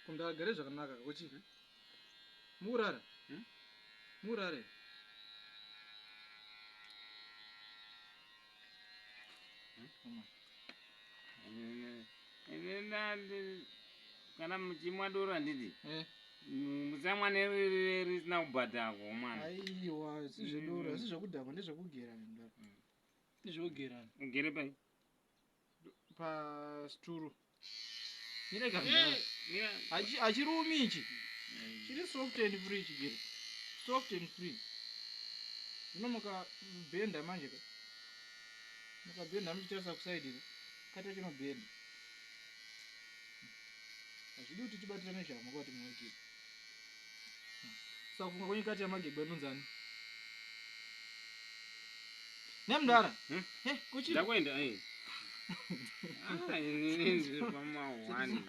Kundagare zvakanaka kuchi. Mukurara? Hmm? Mukurare? Kana muchimwa doro handiti? Eh. Musamwa nerisina kubhadhakwa mwana. Aiwa, si zvedoro, si zvekudhakwa, ndezvekugerana mdara. Ndezvekugerana. Ugere pai? Pasturu. Mirega mdara. Hachirumi ichi. Chiri soft and free chigere. Soft and free. Zvino mukabhenda manje ka. Mukabhenda muchitarisa kusaidi ka. Kata chinobhenda. Hazvidi kuti tibatirane zhama kwati munogega. Saka kufunga kwenyu kati yamagegwa inonzani? Nemdara. Hmm? He, kuchi. Ndakuenda eh. Ah, inini ndiri pamahwani.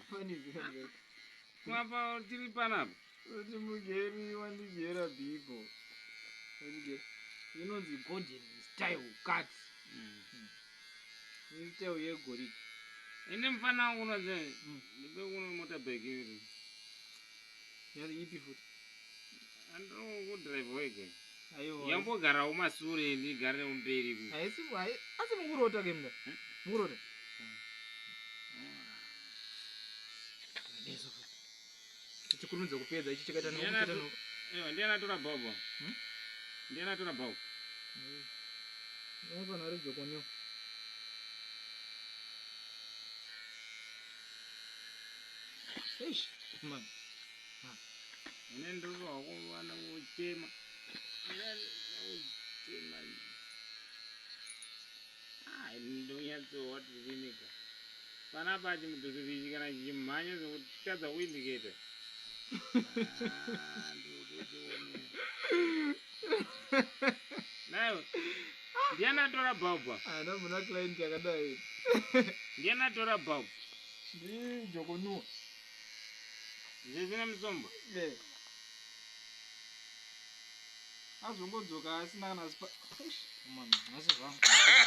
Apa tiri panapa. Kuti mugeri wandigera bhipo. Wandigera. Inonzi golden style cut. Mm. Style yegoridhe. Ine mufana wangu unonzi ndipe kuno motorbike iri. Yari ipi futi? Andiri wega. Aiwa. Yambogarawo masure ndigare mberi ku. Haisi hai asi mukurota ke mnda. Hmm? Mukurota. Deso futi. Tichikurumidza kupedza ichi chakaita Ndiana nokuita tu- no. Ewa ndiana atora bhobho. Hmm? Ndiana atora bhobho. Unofanira ari jokonyo. Eish, man. Ine ndiri kuwana kuchema. Kuchema. Ah, ndonyatsowa tirinika. Panapa chimudhudhudhu ichi kana chichimhanya zvekutadza kuindiketa. Ah, ndikutochionera. Nayo. Ndiani atora bhobho? Ana muna client yakadai. Ndiani atora bhobho? Ndi jokonuwa. Zvisina musombo. Eh. Azongodzoka asina kana spa. Eish, man, nhasi zvangu.